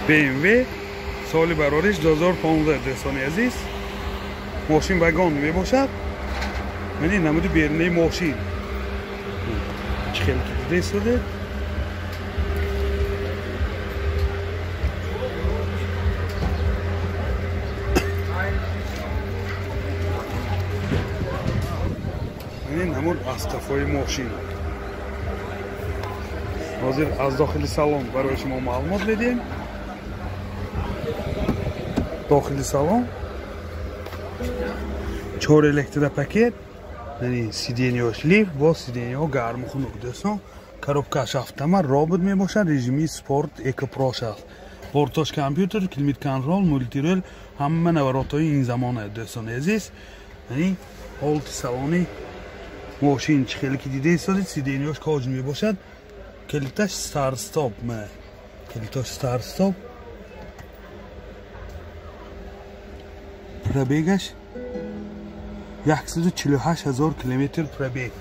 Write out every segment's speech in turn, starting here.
BMW соли барориш 2015 дӯстони азиз. Мошин вагон мебошад. Мани намуди берунаи мошин. Чӣ хел ки дида истодед. Мани намуд аз қафои мошин. Ҳозир аз дохили салон барои шумо маълумот медиҳем. Дохили салон 4 электропакет, яъне сиденьяш лифт, бо сиденьяҳо гарму хунук дӯстон. Коробкаш автомат, робот мебошад, режими спорт экопрош аст. Бортош компютер, климат контрол, мултирол, ҳама наворотҳои ин замона дӯстони азиз. Яъне ҳолати салони мошин чӣ хеле ки дида истодед, сиденьяш коҷ мебошад. Калиташ старт-стоп, калиташ старт-стоп. Пробегаш 148 000 километр пробег.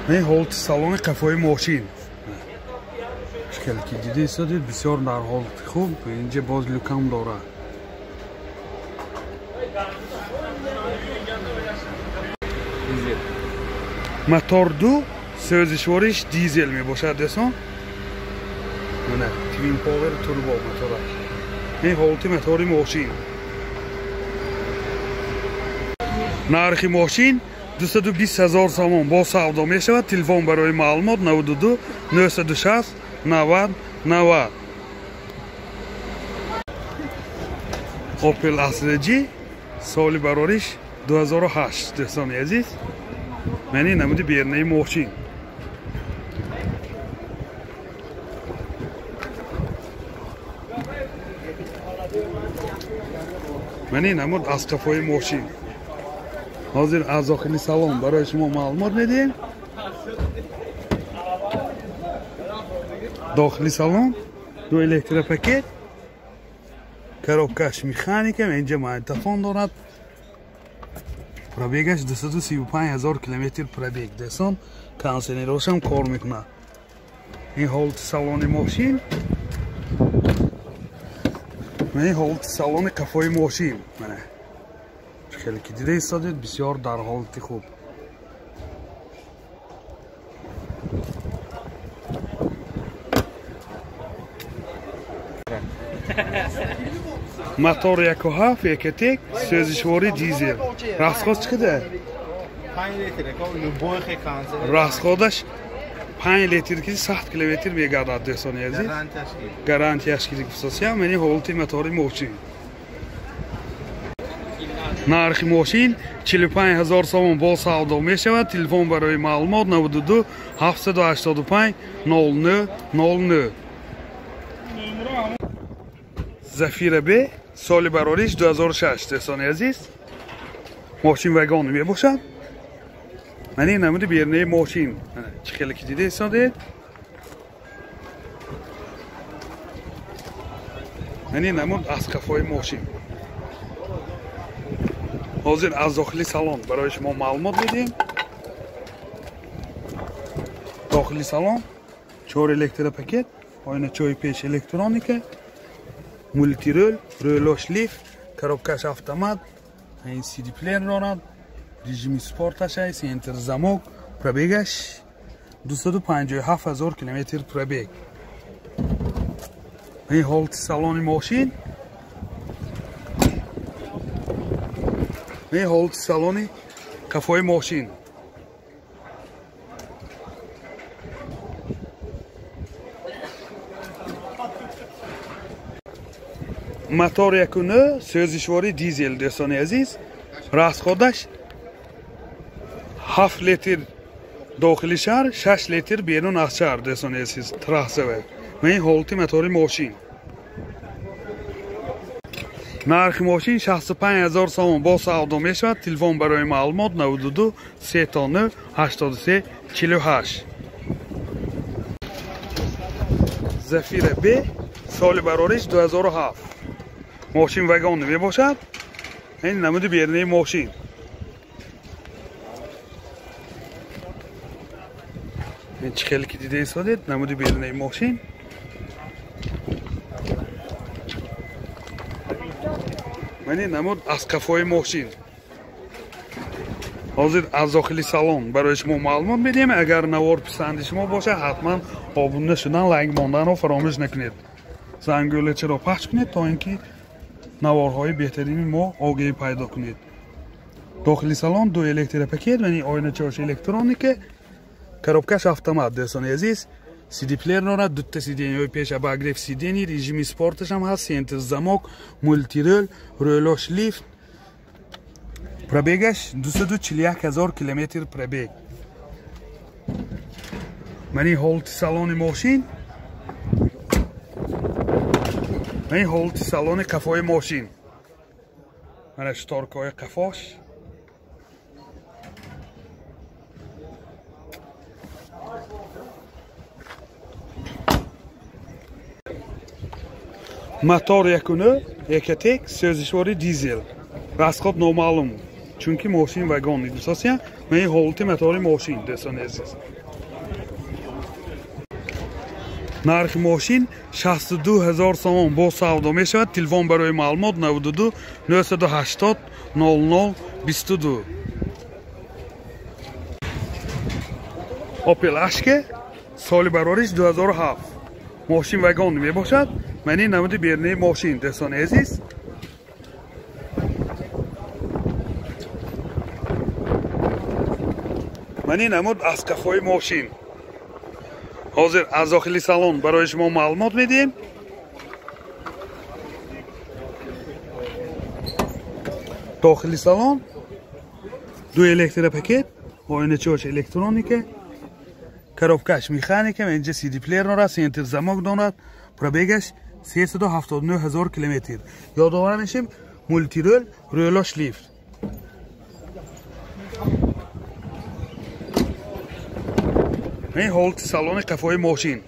Ин ҳолати салони қафои мошин. Чӣ хеле ки дида истодед, бисёр дар ҳолати хуб. Инҷа боз люкам дорад. Мотор 2 сӯзишвориш дизел мебошад дӯстон. Мана Twin Power Turbo мотораш. Ин ҳолати мотори мошин. Нархи мошин 220 000 сомон бо савдо мешавад. Телефон барои маълумот 92 960 90 90. Opel Astra G соли барориш 2008 дӯстони азиз. Мани намуди берунаи мошин. Мани намуд аз қафои мошин. Ҳозир аз дохили салон барои шумо маълумот медиҳем. Дохили салон ду электропакет, коробкаш механика, инҷа магнитофон дорад. Пробегаш 235 000 километр пробег дӯстон. Кондиционерошам кор мекунад. Ин ҳолати салони мошин. Ин ҳолати салони қафои мошин. Мана хеле ки дида истодед, бисёр дар ҳолати хуб. Мотор 1.7 Ecotec, сӯзишвори дизел. Расход чӣ қадар? 5 литр, Расходаш 5 литр ки 100 километр мегардад дӯстони азиз. Гарантияш гирифтасиям. Мани ҳолати мотори мошин. Нархи мошин 45 000 сомон бо савдо мешавад. Телефон барои маълумот 92 785 09 09. Зафира Б соли барориш 2006 дӯстони азиз. Мошин вагон мебошад. Мани намуди берунаи мошин. Чӣ хеле ки дида истодед. Мани намуд аз қафои мошин. Ҳозир аз дохили салон барои шумо маълумот медиҳем. Дохили салон 4 электропакет, оиначаҳои пеш электроника, мултирол, рӯлош лифт, коробкаш автомат, ин CD плеер дорад, режими спорташ аст, центр замок, пробегаш 257 000 километр пробег. Ин ҳолати салони мошин. Ин ҳолати салони қафои мошин. Мотор 1.9 сӯзишвори дизел дӯстони азиз. Расходаш 7 литр дохили шаҳр, 6 литр берун аз шаҳр дӯстони азиз. Трассава. Ин ҳолати мотори мошин. Нархи мошин 65 000 сомон бо савдо мешавад. Телефон барои маълумот 92 39 83 48. Зафира Б соли барориш 2007. Мошин вагон мебошад. Ин намуди берунаи мошин. Чӣ хеле ки дида истодед, намуди берунаи мошин. Мани намуд аз қафои мошин. Ҳозир аз дохили салон барои шумо маълумот медиҳем. Агар навор писанди шумо бошад, ҳатман обуна шудан, лайк монданро фаромӯш накунед. Зангӯлачаро пахш кунед, то ин ки наворҳои беҳтарини мо огаҳӣ пайдо кунед. Дохили салон ду электропакет, яъне оиначаош электроника, коробкаш автомат. Дӯстони азиз, CD-плеер дорад, дута сиденьяҳои пеш обогрев сиденьи, режими спорташ ҳам ҳаст, центр замок, мултирӯл, рӯлош лифт. Пробегаш 241 ҳазор километр пробег. Мани ҳолати салони мошин. Мани ҳолати салони қафои мошин. Мана шторкаҳои қафош. Мотор 1.9 Ecotec, сӯзишвори дизел. Расход номаълум, чунки мошин вагон дӯстосия. Мани ҳолати мотори мошин, дӯстони азиз. Нархи мошин 62 ҳазор сомон бо савдо мешавад. Телефон барои маълумот 92 980 00 22. Opel Ashke соли барориш 2007. Мошин вагон мебошад. Мани намуди берунаи мошин, дӯстони азиз. Мани намуд аз қафои мошин. Ҳозир аз дохили салон барои шумо маълумот медиҳем. Дохили салон ду электропакет, оиначаош электроника, коробкаш механика, инҷа CD-плеер дорад, центр замок дорад. Пробегаш 379 ҳазор километр. Ёдовар мешем, мултирӯл, рӯлош лифт. Ин ҳолати салони қафои мошин.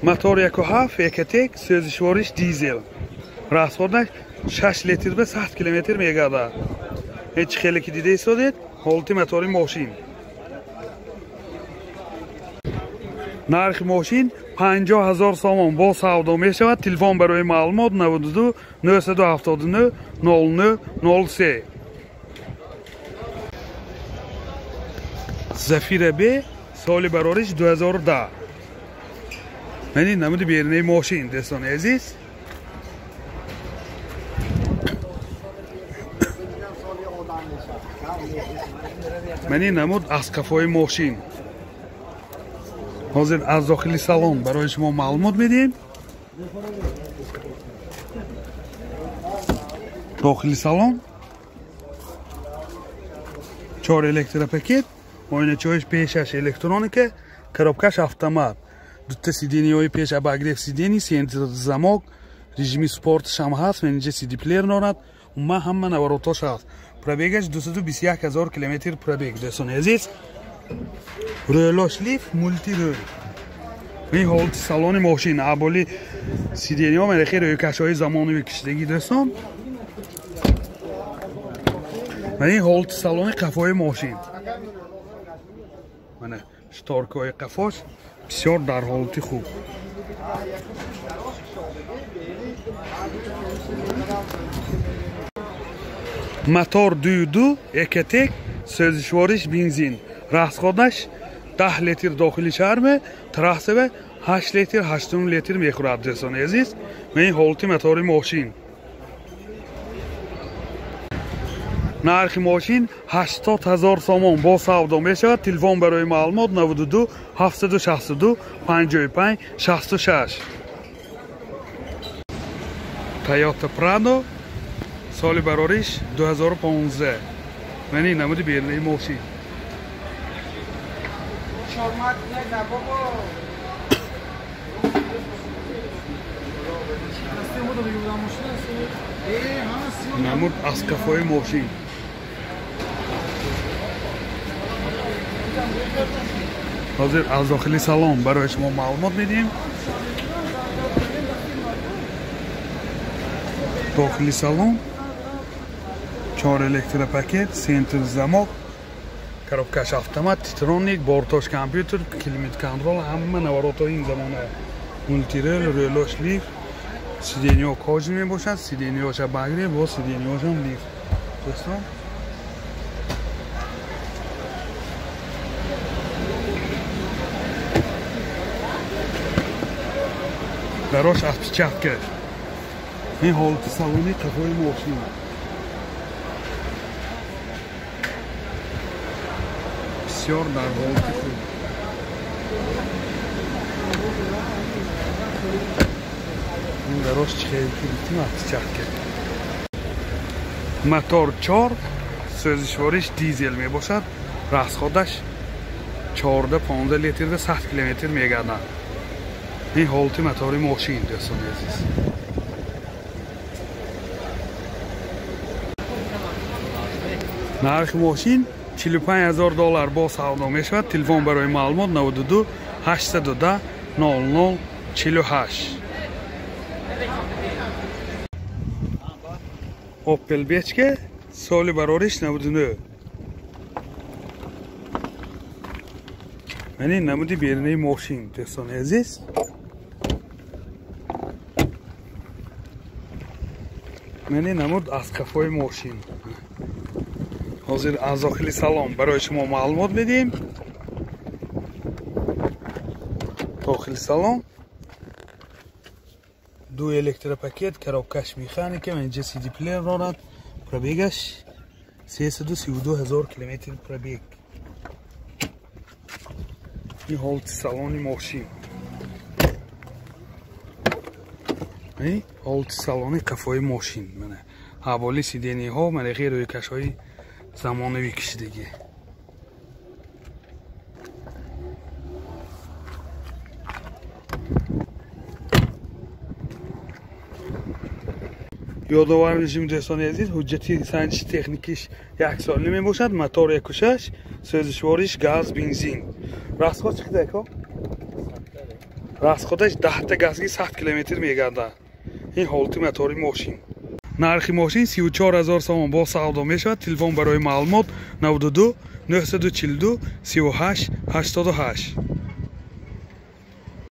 Мотор 1.7 Ecotec, сӯзишвориш дизел. Расходаш 6 литр ба 100 километр мегардад. Ҳеҷ хеле ки дида истодед, ҳолати мотори мошин. Нархи мошин 50 ҳазор сомон бо савдо мешавад. Телефон барои маълумот 92 979 09 03. Зафира Б соли барориш 2010. Мани намуди берунаи мошин, дӯстони азиз. Мани намуд аз қафои мошин. Ҳозир аз дохили салон барои шумо маълумот медиҳем. Дохили салон 4 электропакет, оиначаҳои пешаш электроника, коробкаш автомат, дута сиденьяҳои пеш обогрев сиденьи, центр замок, режими спорташ ҳам ҳаст, инҷа CD-плеер дорад. Умуман ҳама наворотош ҳаст. Пробегаш 221 ҳазор километр пробег, дӯстони азиз. Рӯлош лифт, мултирӯл. Ин ҳолати салони мошин. Аболи сиденьяҳо мерехи рӯйкашҳои замонавӣ кишидагӣ, дӯстон. Ва ин ҳолати салони қафои мошин. Мана шторкаҳои қафош бисёр дар ҳолати хуб. Мотор 2.2 Ecotec, сӯзишвориш бензин. Расходаш 10 литр дохили шаҳр, трассава 8 литр, 8 литр мехӯрад, дӯстони азиз. Ин ҳолати мотори мошин. Нархи мошин 80 ҳазор сомон бо савдо мешавад. Телефон барои маълумот 92 762 55 66. Toyota Prado соли барориш 2015. Мани намуди берунаи мошин. Намуд аз қафои мошин. Ҳозир аз дохили салон барои шумо маълумот медиҳем. Дохили салон 4 электропакет, центр замок, коробкаш автомат, титроник, бортош компьютер, климат контрол, ҳама наворотҳои ин замона. Мультирел, релош лифт, сиденьҳо кожи мебошад, сиденьҳоша багре, бо сиденьҳошам лифт. Дӯстон, дарош отпечатка. Ин ҳолати салони қафои мошин. Бисёр дар ҳолати хуб. Ин дарош чӣ хел ки гуфтим отпечатка. Мотор 4, сӯзишвориш дизел мебошад. Расходаш 14-15 литрда 100 километр мегардад. Ин ҳолати мотори мошин, дӯстони азиз. Нархи мошин $45,000 бо савдо мешавад. Телефон барои маълумот 92 810 00 48. Opel Bechke соли барориш 99. Мани намуди берунаи мошин, дӯстони азиз. Мани намуд аз қафои мошин. Ҳозир аз дохили салон барои шумо маълумот медиҳем. Дохили салон ду электропакет, коробкаш механика, инҷа CD плеер дорад. Пробегаш 332,000 километр пробег. Ин ҳолати салони мошин. Ин ҳолати салони қафои мошин. Мана ҳаволи сидениҳо, мана рӯйкашҳои замонавӣ кишидагӣ. Ёдовар мешавем, дӯстони азиз, ҳуҷҷати санҷиши техникиш як солӣ мебошад. Мотор 1.6, сӯзишвориш газ, бензин. Расход чӣ қадар ко? Расходаш 10 газги 100 километр мегардад. Ин ҳолати мотори мошин. Нархи мошин 34,000 сомон бо савдо мешавад. Телефон барои маълумот 92 942 38 88.